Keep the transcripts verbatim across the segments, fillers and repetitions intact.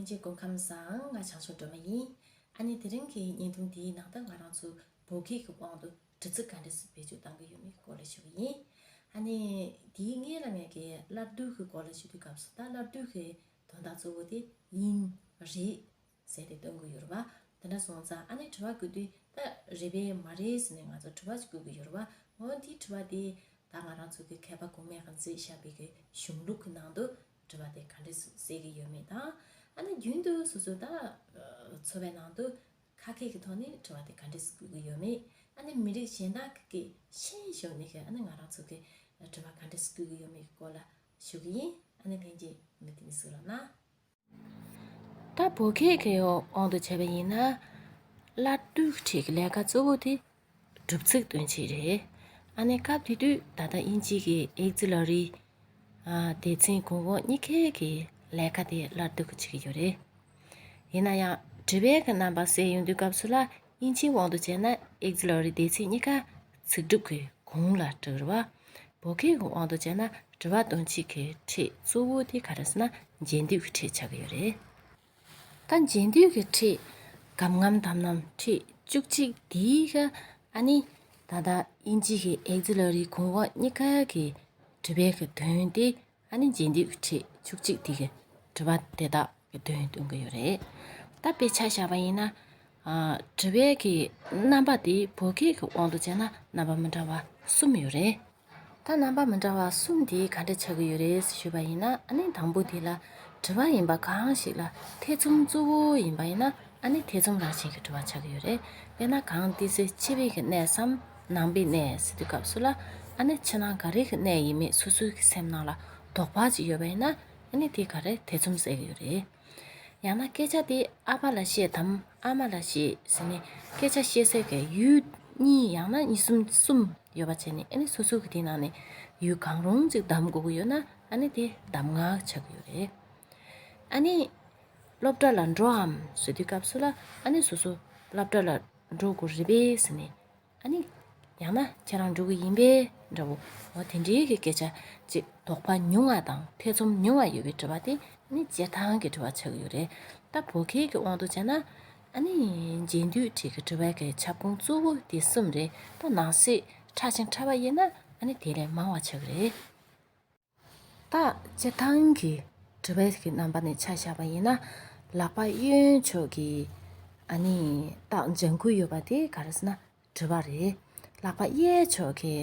ཅེས་སྐུ་ཁམས་བཟང་། ང་བྱང་ཆུབ་སྒྲོལ་མ་ཡིན། ཨ་ནི་དེ་རིང་གི་བརྙན་ཐུང་འདིའི་ནང་དུ་ང་རང་ཚོ་བོད་སྐད་ཀྱི་དབང་དུ་དྲི་ཚིག་ག་འདྲ་སེ་བེད་སྤྱོད་གཏང་གི་ཡོད་མེད་སྐོར་ལ་ཞུ་གི་ཡིན། ཨ་ནི་དེའི་སྔོན་ལ་ངས་ཀྱི་སླར་བསྡུ་གི་སྐོར་ལ་ཞུ་དུས་སྐབས་སུ། ད་སླར་བསྡུ་གི་དོན་དག་གཙོ་བོ་དེ་ཡིན། རེད། ཟེར་ཏེ་སྟོན་གི་ཡོད་རེད་བ། དེ་འདྲ་སོང་ཙང་ཨ་ནི་དྲི་བ་བཀོད་དུས་ད་རེད་པས་མ་རེད་ཟེར་ནས་ང་ཚོ་དྲི་བ་ཞིག་བཀོད་གི་ཡོད་རེད་བ། འོ་དེའི་དྲི་བ་དེ་ད་ང་རང་ཚོ་གི་མཁས་པ་གོང་མས་གང་མཛད་བཞག་པའི་གི་གཞུང་ལུགས་ཀྱི་ནང་དུ་དྲི་བ་དེ་ག་འདྲས་སེ་གསལ་གི་ཡོད་མེད་དང་། ཨ་ནི་རྒྱུན་དུ་སོ་སོ་ད་འཚོ་བའི་ནང་དུ་ཁ་སྐད་ཀྱི་ཐོག་ནས་དྲི་བ་དེ་ག་འདྲས་སེ་བཀོད་གི་ཡོད་མེད། ཨ་ནི་མི་རིགས་གཞན་དག་གི་ཤེས་ཞོར་ནས་གི་ཨ་ནི་ང་རང་ཚོ་གི་དྲི་བ་ག་འདྲས་སེ་བཀོད་གི་ཡོད་མེད་ཀྱི་སྐོར་ལ་ཞུ་གི་ཡིན། ཨ་ནི་ལྷན་རྒྱས་མུ་མཐུད་ནས་གཟིགས་རོགས་གནང་། ད་བོད་སྐད་ཀྱི་དབང་དུ་བྱས་པ་ཡིན་ན། སླར་བསྡུ་ཁྲིད་ཀྱི་ལས་ཀ་གཙོ་བོ་དེ་གྲུབ་ཚུལ་སྟོན་ཆེད་རེད། ཨ་ནི་སྐབས་དེ་དུས་ད་ལྟ་དབྱིན་ཇི་གི་ཨེག་ཛི་ལ་རི་སྡེ་ཚན་གོང་འོག་གཉིས་ཀའི་གི་ལས་ཀ་དེ་སླར་བསྡུ་གི་བྱེད་ཀྱི་ཡོད་རེད། ཡིན་ན་ཡང་དྲི་བའི་གི་རྣམ་པ་གསལ་ཡོང་དུས་སྐབས་སུ་ལ། དབྱིན་ཇིའི་དབང་དུ་བྱས་ན་ཨེག་ཛི་ལ་རི་སྡེ་ཚན་གཉིས་ཀ་ཚིག་གྲུབ་ཀྱི་གོང་ལ་འགྲོ་གི་རེད་བ། བོད་སྐད་ཀྱི་དབང་དུ་བྱས་ན་དྲི་བ་སྟོན་ཆེད་ཀྱི་ཁྲིད་གཙོ་བོ་དེ་ག་རེ་ཟེར་ན་རྗེས་ཟློས་ཀྱི་ཁྲིད་ཆགས་ཀྱི་ཡོད་རེད། ད་རྗེས་ཟློས་ཀྱི་ཁྲིད་གམ་ངམ་དམ་ནམ་ཁྲིད་བཅུ་གཅིག་འདིའི་གི་ཨ་ནི་ད་ལྟ་དབྱིན་ཇི་གི་ཨེག་ཛི་ལ་རི་གོང་འོག་གཉིས་ཀ་གི་དྲི་བའི་གི་དོན་དེ། ཨ་ནི་རྗེས་ཟློས་ཀྱི་ཁྲིད་བཅུ་གཅིག་དེ་གི་དྲི་བ་དེ་དག་གི་དོན་སྟོན་གི་ཡོད་རེད། ད་དཔེ་ཆ་བཞག་པ་ཡིན་ན། ཨ། དྲི་བའི་གི་རྣམ་པ་དེ་བོད་སྐད་ཀྱི་དབང་དུ་བྱས་ན་རྣམ་པ་མི་འདྲ་བ་གསུམ་ཡོད་རེད། ད་རྣམ་པ་མི་འདྲ་བ་གསུམ་དེ་ག་འདྲ་ཆགས་ཀྱི་ཡོད་རེད་ཞུས་པ་ཡིན་ན། ཨ་ནི་དང་པོ་དེ་ལ་དྲི་བ་ཡིན་པ་གང་ཞིག་ལ་ཐེ་ཚོམ་གཙོ་བོ་ཡིན་པ་ཡིན་ན། ཨ་ནི་ཐེ་ཚོམ་རང་བཞིན་གྱི་དྲི་བ་ཆགས་ཀྱི་ཡོད་རེད། དཔེར་ན་གང་ཏི་སེ་ཕྱི་པའི་གི་གནས་སམ་ནང་པའི་གནས་ཟེར་དུས་སྐབས་སུ་ལ། ཨ་ནི་ཕྱི་ནང་ག་རེ་གི་གནས་ཡིན་མིན་སོ་སོའི་གི་སེམས་ནང་ལ་དོགས་པ་ཅིག་ཡོད་པ་ཡིན་ན། ཨ་ནི་དེ་ག་རེ་ཐེ་ཚོམ་ཟེར་གི་ཡོད་རེད། ཡང་ན་སྐད་ཆ་དེ་ཨ་ཕ་ལ་བཤད་དམ་ཨ་མ་ལ་བཤད་ཟེར་ནས་སྐད་ཆ་བཤད་སའི་གི་ཡུལ་གཉིས་ཡང་ན་གཉིས་གསུམ་གསུམ་ཡོད་པ་བྱས་ནས། ཨ་ནི་སོ་སོ་གི་དེ་ནང་ནས་ཡུལ་གང་རུང་ཅིག་གདམ་དགོས་ཀྱི་ཡོད་ན། ཨ་ནི་དེ་གདམ་ང་ཆགས་ཀྱི་ཡོད་རེད། ཨ་ནི་སློབ་གྲྭ་ལ་འགྲོའམ་ཟེར་དུས་སྐབས་སུ་ལ། ཨ་ནི་སོ་སོ་སློབ་གྲྭ་ལ་འགྲོ་དགོས་རེད་པས་ཟེར་ནས། ཨ་ནི་ཡང་ན་ཁྱེད་རང་འགྲོ་གི་ཡིན་པས་འདྲ་བོ། འོ་དེ་འདྲའི་གི་སྐད་ཆ་ཅིག་དོགས་པ་ཉུང་བ་དང་ཐེ་ཚོམ་ཉུང་བ་ཡོད་པའི་དྲི་བ་དེ་ནི་བྱེད་སྟངས་ཀྱི་དྲི་བ་ཆགས་ཀྱི་ཡོད་རེད། ད་བོད་སྐད་ཀྱི་དབང་དུ་བྱས་ན། ཨ་ནི་རྗེས་ཟློས་ཁྲིད་ཀྱི་དྲི་བའི་གི་ཁྱབ་ཁོངས་གཙོ་བོ་དེ་གསུམ་རེད། ད་ནང་གསེས་ཕྲ་ཞིང་ཕྲ་བ་ཡིན་ན་ཨ་ནི་དེ་ལས་མང་བ་ཆགས་ཀྱི་རེད། རྟགས་སྤྱིར་བཏང་གི་དྲི་བའི་གི་རྣམ་པ་ནས་ཆ་བཞག་པ་ཡིན་ན། ལག་པ་གཡོན་ཕྱོགས་ཀྱི་ཨ་ནི་རྟགས་ལྗང་ཁུ་ཡོད་པ་དེ་ག་རེ་ཟེར་ན་དྲི་བ་རེད། ལག་པ་གཡས་ཕྱོགས་ཀྱི་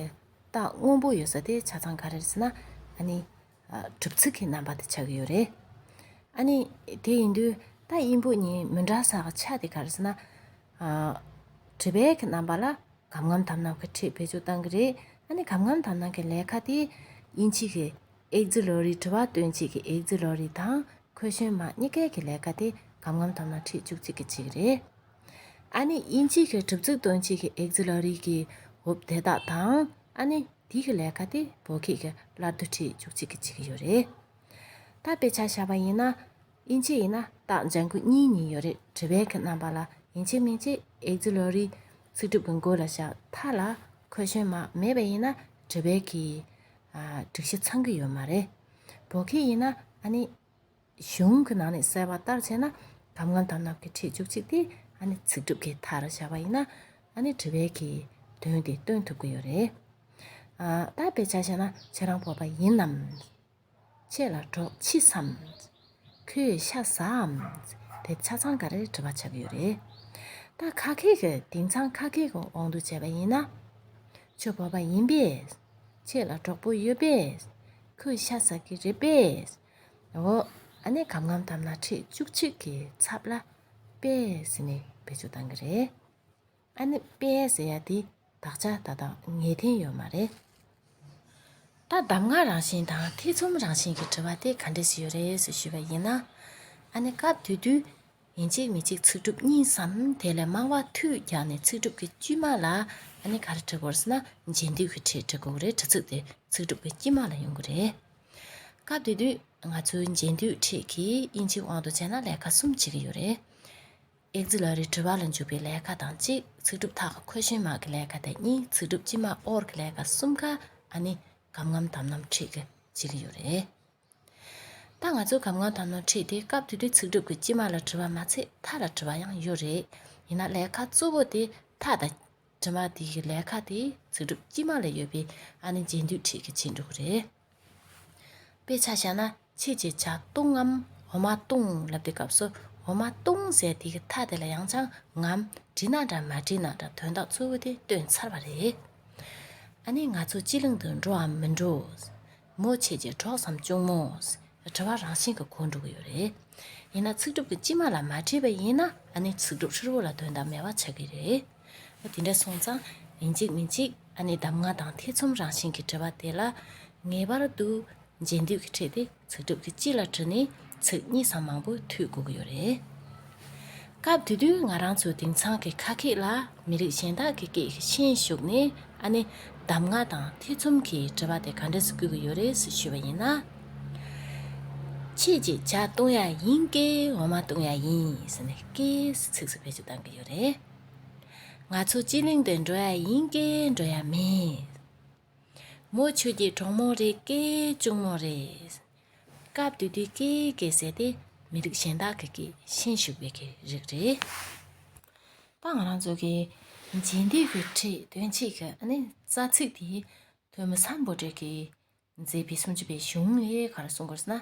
རྟགས་སྔོན་པོ་ཡོད་ས་དེ་ཆ་ཚང་ག་རེ་ཟེར་ན་ཨ་ནི་ཨ་གྲུབ་ཚུལ་གྱི་རྣམ་པ་དེ་ཆགས་ཀྱི་ཡོད་རེད། ཨ་ནི་དེ་ཡིན་དུས་ད་དབྱིན་པོ་གཉིས་མི་འདྲ་ས་གི་ཆ་དེ་ག་རེ་ཟེར་ན། ཨ་དྲི་བའི་གི་རྣམ་པ་ལ་གམ་ངམ་དམ་ནམ་གྱི་ཁྲིད་བེད་སྤྱོད་གཏང་གི་རེད། ཨ་ནི་གམ་ངམ་དམ་ནམ་གྱི་ལས་ཀ་དེ་དབྱིན་ཇི་གི་ཨེག་ཛི་ལོ་རི་དྲི་བ་སྟོན་བྱེད་ཀྱི་ཨེག་ཛི་ལོ་རི་དང་ཁོ་ཤོན་མ་གཉིས་ཀའི་གི་ལས་ཀ་དེ་གམ་ངམ་དམ་ནམ་ཁྲིད་བཅུག་བྱེད་ཀྱི་བྱེད་ཀྱི་རེད། ཨ་ནི་དབྱིན་ཇི་གི་གྲུབ་ཚུལ་སྟོན་བྱེད་ཀྱི་ཨེག་ཛི་ལོ་རི་གི་འོབ་དེ་དག་དང་། ཨ་ནི་དེ་གི་ལས་ཀ་དེ་བོད་སྐད་ཀྱི་སླར་བསྡུ་ཁྲིད་བཅུག་བྱེད་ཀྱི་བྱེད་ཀྱི་ཡོད་རེད། ད་དཔེ་ཆ་བཞག་པ་ཡིན་ན། དབྱིན་ཇི་ཡིན་ན་རྟགས་ལྗང་ཁུ་གཉིས་གཉིས་ཡོད་རེད། དྲི་བའི་གི་རྣམ་པ་ལ་ཡིན་གཅིག་མིན་གཅིག་ཨེག་ཛི་ལོ་རི་ཚིག་གྲུབ་ཀྱི་མགོ་ལ་བཞག་མཐའ་ལ་ཁོ་ཤོན་མ་མེད་པ་ཡིན་ན་དྲི་བའི་གི་ཨ་སྒྲིག་གཞི་ཚང་གི་ཡོད་མ་རེད། བོད་སྐད་ཡིན་ན་ཨ་ནི་གཞུང་གི་ནང་ནས་གསལ་བ་ལྟར་བྱས་ན་གམ་ངམ་དམ་ནམ་གྱི་ཁྲིད་བཅུག་གཅིག་དེ་ཨ་ནི་ཚིག་གྲུབ་ཀྱི་མཐའ་རུ་བཞག་པ་ཡིན་ན་ཨ་ནི་དྲི་བའི་གི་དོན་དེ་སྟོན་ཐུབ་ཀྱི་ཡོད་རེད། ཨ་ད་དཔེ་ཆ་བཞག་ན་ཁྱེད་རང་བོད་པ་ཡིན་ནམ། ཁྱེད་ལ་གྲོགས་མཆིས་སམ། ཁོས་ཤ་ཟའམ། དེ་ཆ་ཚང་ག་རེ་དྲི་བ་ཆགས་ཀྱི་ཡོད་རེད། ད་ཁ་སྐད་ཀྱི་དེང་སང་ཁ་སྐད་ཀྱི་དབང་དུ་བྱས་པ་ཡིན་ན། ཁྱོད་བོད་པ་ཡིན་པས། ཁྱེད་ལ་གྲོགས་པོ་ཡོད་པས། ཁོས་ཤ་ཟ་གི་རེད་པས། འོ། ཨ་ནི་གམ་ངམ་དམ་ནམ་ཁྲིད་བཅུག་གཅིག་གི་ཚབ་ལ་པས་ཟེར་ནས་བེད་སྤྱོད་གཏང་གི་རེད། ཨ་ནི་པས་ཟེར་ཡ་དེ་དག་ཆ་ད་དུང་ངེས་གཏན་ཡོད་མ་རེད། ད་གདམས་ངག་རང་བཞིན་དང་ཐེ་ཚོམ་རང་བཞིན་གྱི་དྲི་བ་དེ་ག་འདྲས་ཞིག་ཡོད་རེད་ཟེར་ཞུས་པ་ཡིན་ན། ཨ་ནི་སྐབས་དེ་དུས་ཡིན་གཅིག་མིན་གཅིག་ཚིག་གྲུབ་གཉིས་སམ་དེ་ལས་མང་བ་མཐུད་རྒྱག་ནས་ཚིག་གྲུབ་ཀྱི་དཀྱུས་མ་ལ་ཨ་ནི་ག་རེ་འབྲི་དགོས་རེད་ཟེར་ན་རྗེས་ཟློས་ཀྱི་ཁྲིད་འབྲི་དགོས་རེད། དྲི་ཚིག་དེ་ཚིག་གྲུབ་ཀྱི་དཀྱུས་མ་ལ་ཡོང་གི་རེད། སྐབས་དེ་དུས་ང་ཚོའི་རྗེས་ཟློས་ཁྲིད་ཀྱིས་དབྱིན་ཇིའི་དབང་དུ་བྱས་ན་ལས་ཀ་གསུམ་བྱེད་ཀྱི་ཡོད་རེད། ཨེག་ཛི་ལ་རི་དྲི་བ་ལ་འཇུག་པའི་ལས་ཀ་དང་གཅིག་ཚིག་གྲུབ་མཐའ་གི་ཁོ་ཤོན་མ་གི་ལས་ཀ་དང་གཉིས་ཚིག་གྲུབ་དཀྱིལ་མ་ཨོར་གི་ལས་ཀ་གསུམ་ཀ་ཨ་ནི་གམ་ངམ་དམ་ནམ་ཁྲིད་ཀྱིས་བྱེད་ཀྱི་ཡོད་རེད། ད་ང་ཚོའི་གབ་ངར་དམ་ནོར་ཁྲིད་དེ་སྐབས་དེ་དུས་ཚིག་གྲུབ་ཀྱི་དཀྱིལ་མ་ལ་བྲི་བ་མ་ཚད་མཐའ་ལ་བྲི་བ་ཡང་ཡོད་རེད། ཡིན་ན་ལས་ཀ་གཙོ་བོ་དེ་མཐའ་དང་དྲི་མ་དེ་གི་ལས་ཀ་དེ་ཚིག་གྲུབ་དཀྱིལ་མ་ལ་ཡོད་པའི་ཨ་ནི་རྗེས་ཟློས་ཁྲིད་ཀྱིས་བྱེད་འགྲོ་གི་རེད། དཔེ་ཆ་བཞག་ན་ཆེད་ཀྱི་བྱ་བཏུང་ངམ་འོ་མ་བཏུང་ལབ་དུས་སྐབས་སུ་འོ་མ་བཏུང་ཟེར་དེ་གི་མཐའ་དེ་ལ་ཡང་ཅང་ངམ་བྲིས་ན་འདྲ་མ་བྲིས་ན་འདྲ་དོན་དག་གཙོ་བོ་དེ་སྟོན་ཚར་བ་རེད། ཨ་ནི་ང་ཚོ་སྤྱི་གླིང་དུ་འགྲོའམ་མི་འགྲོ། མོ་ཆེད་ཀྱི་གྲོགས་སམ་གཅུང་མོ། དྲི་བ་རང་བཞིན་གྱིས་གོ་འགྲོ་གི་ཡོད་རེད། ཡིན་ན་ཚིག་གྲུབ་ཀྱི་དཀྱིལ་མ་ལ་མ་བྲིས་པ་ཡིན་ན་ཨ་ནི་ཚིག་གྲུབ་ཧྲིལ་བོ་ལ་དོན་དག་མེད་པ་ཆགས་ཀྱི་རེད། དེ་འདྲ་སོང་ཙང་ཡིན་གཅིག་མིན་གཅིག་ཨ་ནི་གདམས་ངག་དང་ཐེ་ཚོམ་རང་བཞིན་གྱི་དྲི་བ་དེ་ལ་ངེས་པར་དུ་རྗེས་ཟློས་ཀྱི་ཁྲིད་དེ་ཚིག་གྲུབ་ཀྱི་དཀྱིལ་ལ་བྲིས་ནས་ཚིག་གཉིས་སམ་མང་པོ་མཐུད་དགོས་ཀྱི་ཡོད་རེད། སྐབས་དེ་དུས་ང་རང་ཚོའི་དེང་སང་གི་ཁ་སྐད་ལ་མི་རིགས་གཞན་དག་གི་སྐད་ཤེས་ཞུགས་ནས་ཨ་ནི་གདམས་ངག་དང་ཐེ་ཚོམ་གྱི་དྲི་བ་དེ་ག་འདྲ་སེ་བཀོད་ཀྱི་ཡོད་རེད་ཟེར་ཞུས་པ་ཡིན་ན། ཁྱེད་ཀྱིས་ཇ་བཏུང་ཡ་ཡིན་ཀྱེ་འོ་མ་བཏུང་ཡ་ཡིན་ཟེར་ནས་ཀྱེ་ཟེར་ཚིག་ཟིག་བེད་སྤྱོད་བཏང་གི་ཡོད་རེད། ང་ཚོ་སྤྱི་གླིང་དུ་འགྲོ་ཡ་ཡིན་ཀྱེ་འགྲོ་ཡ་མེད། མོ་ཁྱོད་ཀྱི་གྲོགས་མོ་རེད་ཀྱེ་གཅུང་མོ་རེད། སྐབས་དེ་དུས་ཀྱེ་ཀྱེ་ཟེར་དེ་མི་རིགས་གཞན་དག་གི་སྐད་ཤེས་ཞུགས་པའི་གི་རིགས་རེད། ད་ང་རང་ཚོ་གི་རྗེས་ཟློས་ཀྱི་ཁྲིད་དོན་གཅིག་གི་ཨ་ནི་རྩ་ཚིག་དེ་ཐོན་མི་སམ་བྷོ་ཊ་གིས་མཛད་པའི་སུམ་ཅུ་པའི་གཞུང་ལས་ག་རེ་གསུང་དགོས་ཟེར་ན།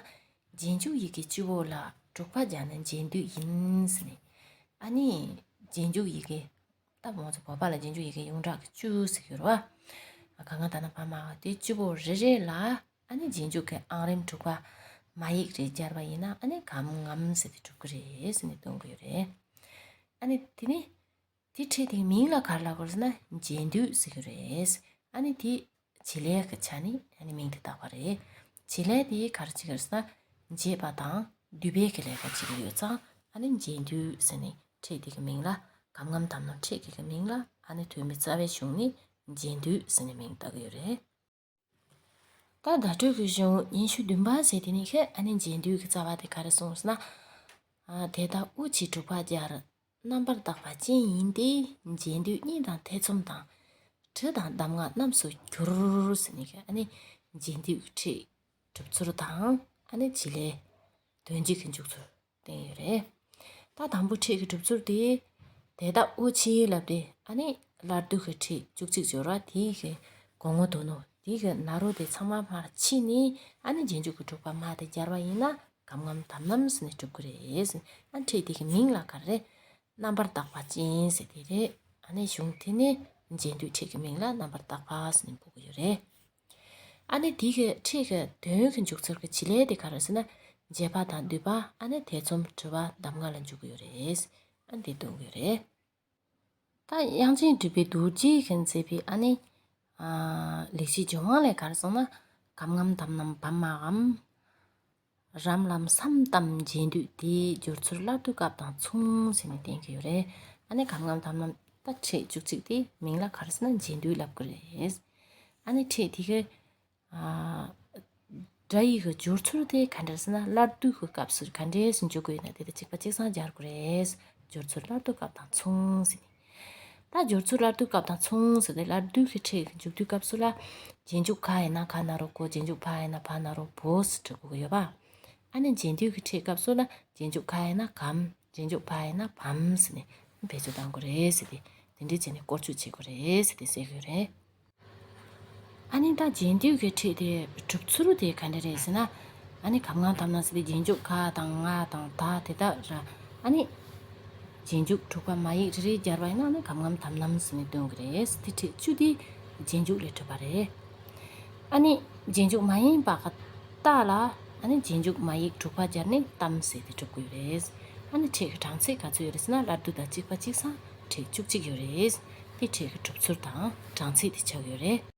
རྗེས་འཇུག་ཡི་གེ་བཅུ་པོ་ལ་དྲུག་པ་སྦྱར་ན་རྗེས་ཟློས་ཡིན་ཟེར་ནས། ཨ་ནི་རྗེས་འཇུག་ཡི་གེ་ད་ང་ཚོ་བོད་པ་ལ་རྗེས་འཇུག་ཡི་གེ་ཡོངས་གྲགས་ཀྱི་བཅུ་ཟེར་གྱི་ཡོད་རེད་བ། ག་ང་ད་ན་བ་མ་བ་དེ་བཅུ་པོ་རེ་རེ་ལ་ཨ་ནི་རྗེས་འཇུག་གི་ཨང་རིམ་དྲུག་པ་མ་ཡིག་རེ་སྦྱར་བ་ཡིན་ན་ཨ་ནི་གམ་ངམ་ཟེར་ཏེ་གྲུབ་ཀྱི་རེད་ཟེར་ནས་སྟོན་གྱི་ཡོད་རེད། ཨ་ནི་དེ་ནི་དེ་ཁྲིད་དེའི་མིང་ལ་ག་རེ་ལབ་དགོས་ཟེར་ན་རྗེས་ཟློས་ཟེར་གྱི་རེད། ཨ་ནི་དེ་བྱེད་ལས་ཀྱི་ཆ་ནས་ཨ་ནི་མིང་དེ་བཏགས་པ་རེད། བྱེད་ལས་དེ་ག་རེ་བྱེད་ཀྱི་རེད་ཟེར་ན་འབྱེད་པ་དང་བསྡུས་པའི་གི་ལས་ཀ་བྱེད་ཀྱི་ཡོད་ཙང་ཨ་ནི་རྗེས་ཟློས་ཟེར་ནས་ཁྲིད་དེ་གི་མིང་ལ་གམ་ངམ་དམ་ནོར་ཁྲིད་དེ་གི་མིང་ལ་ཨ་ནི་ཐོན་མི་རྩ་བའི་གཞུང་ནི་རྗེས་ཟློས་ཟེར་ནས་མིང་བཏགས་ཀྱི་ཡོད་རེད། ད་བརྡ་སྤྲོད་ཀྱི་གཞུང་ཉི་ཤུ་བདུན་པ་ཟེར་དེ་ནི་ཁེ་ཨ་ནི་རྗེས་ཟློས་ཀྱི་རྩ་བ་དེ་ག་རེ་གསུངས་ཟེར་ན། ཨ་དེ་དག་དབུ་ཆེ་དྲུག་པ་སྦྱར། རྣམ་པར་དག་པ་ཅན་ཡིན་ཏེ། རྗེས་ཟློས་གཉིས་དང་ཐེ་ཚོམ་དང་། དྲི་དང་གདམས་ངག་རྣམས་སུ་འགྱུར་ཟེར་ནི་ཁེ་ཨ་ནི་རྗེས་ཟློས་ཀྱི་ཁྲིད་གྲུབ་ཚུལ་དང་ཨ་ནི་བྱེད་ལས་དོན་གཅིག་གི་འཇུག་ཚུལ། བསྟན་ཡོད་རེད། ད་དང་པོ་ཁྲིད་ཀྱི་གྲུབ་ཚུལ་དེ། དེ་དག་དབུ་ཆེ་ལབ་དེ་ཨ་ནི་སླར་བསྡུ་གི་ཁྲིད་བཅུ་གཅིག་སྦྱོར་བ་དེའི་གི་གོང་ངོ་དོ་ནོ་དེའི་གི་ན་རོ་དེ་ཚང་མ་མར་ཕྱིས་ནས་ཨ་ནི་རྗེས་འཇུག་གི་དྲུག་པ་མ་དེ་སྦྱར་བ་ཡིན་ན་གམ་ངམ་དམ་ནམ་ཟེར་ནས་གྲུབ་ཀྱི་རེད། ཨ་ཁྲིད་དེ་གི་མིང་ལ་ག་རེ། རྣམ་པར་དག་པ་ཅན་ཟེར་དེ་རེད། ཨ་ནི་གཞུང་དེ་ནི་རྗེས་ཟློས་ཁྲིད་ཀྱི་མིང་ལ་རྣམ་པར་དག་པ་ཟེར་ནས་འབོད་ཀྱི་ཡོད་རེད། ཨ་ནི་དེ་གི་ཁྲིད་ཀྱི་དོན་གྱི་འཇུག་ཚུལ་གྱི་བྱེད་ལས་དེ་ག་རེ་ཟེར་ན། འབྱེད་པ་དང་བསྡུས་པ་ཨ་ནི་ཐེ་ཚོམ་དྲི་བ་གདམས་ངག་ལ་འཇུག་གི་ཡོད་རེད། ཨ་ནི་དེ་སྟོན་གྱི་ཡོད་རེད། ད་དབྱངས་ཅན་གྲུབ་པའི་རྡོ་རྗེ་གིས་མཛད་པའི་ཨ་ནི། ཨ་ལེགས་བཤད་ལྗོན་དབང་ལས་ག་རེ་གསུངས་ན། གམ་ངམ་དམ་ནམ་བམ་མ་འམ། རམ་ལམ་སམ་དམ་རྗེས་ཟློས་ཏེ་སྦྱོར་ཚུལ་སླར་བསྡུ་སྐབས་དང་མཚུངས་ཟེར་ནས་བསྟན་གྱི་ཡོད་རེད། ཨ་ནི་གམ་ངམ་དམ་ནམ་ད་ཁྲིད་བཅུ་གཅིག་དེ་མིང་ལ་ག་རེ་ཟེར་ན་རྗེས་ཟློས་ལབ་ཀྱི་རེད། ཨ་ནི་ཁྲིད་དེ་གི་ཨ་སྒྲ་ཡི་གི་སྦྱོར་ཚུལ་དེ་ག་འདྲ་ཟེར་ན་སླར་བསྡུ་གི་སྐབས་སུ་ག་འདྲས་སེ་འཇུག་དགོས་ན་དེ་དང་གཅིག་པ་གཅིག་སང་སྦྱར་དགོས་རེད། སྦྱོར་ཚུལ་སླར་བསྡུ་སྐབས་དང་མཚུངས་ཟེར་ནས། ད་སྦྱོར་ཚུལ་སླར་བསྡུ་སྐབས་དང་མཚུངས་ཟེར་ཏེ་སླར་བསྡུ་གི་ཁྲིད་ཀྱི་མཇུག་བསྡུ་སྐབས་སུ་ལ། རྗེས་འཇུག་ག་ཡིན་ན་ག་ན་རོ་གོ། རྗེས་འཇུག་བ་ཡིན་ན་བ་ན་རོ་བོ་ཟེར་འབྲི་དགོས་ཀྱི་ཡོད་པ། ཨ་ནི་རྗེས་ཟློས་ཀྱི་ཁྲིད་སྐབས་སུ་ལ་རྗེས་འཇུག་ག་ཡིན་ན་གམ། རྗེས་འཇུག་བ་ཡིན་ན་བམ་ཟེར་ནས་བེད་སྤྱོད་གཏང་དགོས་རེད་ཟེར་ཏེ། དེ་འདྲའི་བྱས་ནས་བཀོལ་སྤྱོད་བྱེད་དགོས་རེད་ཟེར་ཏེ་གསལ་གྱི་ཡོད་རེད། ཨ་ནི་ད་རྗེས་ཟློས་ཀྱི་ཁྲིད་དེ་གྲུབ་ཚུལ་དེ་ག་འདྲ་རེད་ཟེར་ན། ཨ་ནི་གམ་ངམ་དམ་ནམ་ཟེར་ཏེ་རྗེས་འཇུག་ག་དང་ང་དང་ད་དེ་དག་ར། ཨ་ནི་རྗེས་འཇུག་དྲུག་པ་མ་ཡིག་རེ་རེ་སྦྱར་བ་ཡིན་ན་ཨ་ནི་གམ་ངམ་དམ་ནམ་ཟེར་ནས་སྟོན་གྱི་རེད། དེ་ཁྲིད་བཅུ་དེ་རྗེས་འཇུག་ལས་གྲུབ་པ་རེད། ཨ་ནི་རྗེས་འཇུག་མ་ཡིན་པ་ག་ཏ་ལ་ཨ་ནི་རྗེས་འཇུག་མ་ཡིག་དྲུག་པ་སྦྱར་ནས་དམ་ཟེར་ཏེ་གྲུབ་ཀྱི་ཡོད་རེད། ཨ་ནི་ཁྲིད་ཀྱི་གྲངས་ཚད་ག་ཚོད་ཡོད་རེད་ཟེར་ན་སླར་བསྡུ་དང་གཅིག་པ་གཅིག་སང་ཁྲིད་བཅུ་གཅིག་ཡོད་རེད། དེ་ཁྲིད་ཀྱི་གྲུབ་ཚུལ་དང་གྲངས་ཚད་དེ་ཆགས་ཡོད་རེད།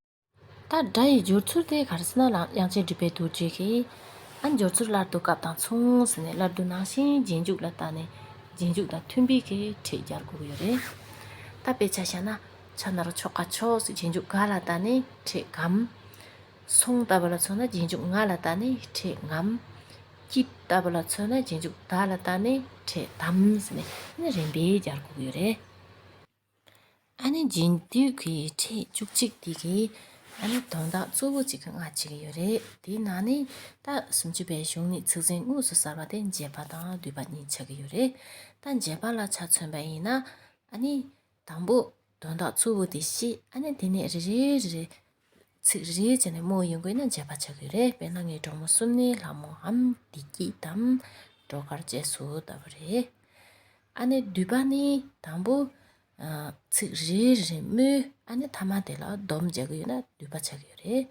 ད་སྒྲ་ཡི་སྦྱོར་ཚུལ་དེ་ག་རེ་ཟེར་ན་ལ་དབྱངས་ཅན་གྲུབ་པའི་རྡོ་རྗེ་གིས། ཨ་ནི་སྦྱོར་ཚུལ་སླར་བསྡུ་སྐབས་དང་མཚུངས་ཟེར་ནས་སླར་བསྡུ་ནང་བཞིན་རྗེས་འཇུག་ལ་བལྟས་ནས་རྗེས་འཇུག་དང་མཐུན་པའི་གི་ཁྲིད་སྦྱར་དགོས་ཀྱི་ཡོད་རེད། ད་དཔེ་ཆ་བཞག་ན་ཆ་ན་རོ་ཆོ་ག་ཆོ་ཟེར་རྗེས་འཇུག་ག་ལ་བལྟས་ནས་ཁྲིད་གམ། སོང་ལྟ་བུ་ལ་མཚོན་ན་རྗེས་འཇུག་ང་ལ་བལྟས་ནས་ཁྲིད་ངམ། སྐྱིད་ལྟ་བུ་ལ་མཚོན་ན་རྗེས་འཇུག་ད་ལ་བལྟས་ནས་ཁྲིད་དམ་ཟེར་ནས་ཨ་ནི་རིམ་པས་སྦྱར་དགོས་ཀྱི་ཡོད་རེད། ཨ་ནི་རྗེས་ཟློས་ཀྱི་ཁྲིད་བཅུ་གཅིག་དེ་གིས་ ཨ་ནི་དོན་དག་གཙོ་བོ་གཅིག་གི་ང་བྱེད་ཀྱི་ཡོད་རེད། དེའི་ནང་ནས་ད་སུམ་ཅུ་པའི་གཞུང་ནས་ཚིག་ཟིན་དངོས་སུ་གསལ་བ་དེ་འགྱེད་པ་དང་བསྡུས་པ་གཉིས་ཆགས་ཀྱི་ཡོད་རེད། ད་འགྱེད་པ་ལ་ཆ་མཚོན་པ་ཡིན་ན། ཨ་ནི་དང་པོ་དོན་དག་གཙོ་བོ་དེ་བཤད། ཨ་ནི་དེ་ནས་རེ་རེ་རེ་རེ་ཚིག་རེ་རེ་བྱས་ནས་སྨོས་ཡོང་དགོས་ན་འགྱེད་པ་ཆགས་ཀྱི་ཡོད་རེད། དཔེར་ན་ངའི་གྲོགས་མོ་གསུམ་ནི་ལྷ་མོ་འམ་བདེ་སྐྱིད་དམ་སྒྲོལ་དཀར་བཅས་སུ་ལྟ་བུ་རེད། ཨ་ནི་བསྡུས་པ་ནི་དང་པོ། ཚིག་རེ་རེ་སྨོས། ཨ་ནི་ཐ་མ་དེ་ལ་སྡོམ་རྒྱག་གི་ཡོད་ན་བསྡུས་པ་ཆགས་ཀྱི་ཡོད་རེད།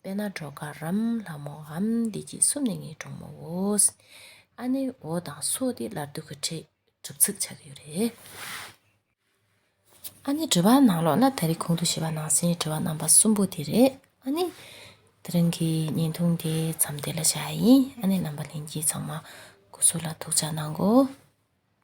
དཔེར་ན་སྒྲོལ་དཀར་རམ་ལྷ་མོ་འམ་བདེ་སྐྱིད་གསུམ་ནི་ངའི་གྲོགས་མོའོ། ཨ་ནི་འོ་དང་སོ་དེ་སླར་བསྡུ་གི་ཕྲད་གྲུབ་ཚིག་ཆགས་ཀྱི་ཡོད་རེད། ཨ་ནི་དྲི་བ་ནང་ལོགས་ན་ད་རེས་གོང་དུ་ཞུས་པ་ནང་བཞིན་དྲི་བ་རྣམ་པ་གསུམ་པོ་དེ་རེད། ཨ་ནི་དེ་རིང་གི་བརྙན་ཐུང་དེ་མཚམས་དེ་ལ་བཞག་ཡིན། ཨ་ནི་རྣམ་པ་ལྷན་རྒྱས་ཚང་མ་སྐུ་གཟུགས་ལ་ཐུགས་ཅག་གནང་གོ།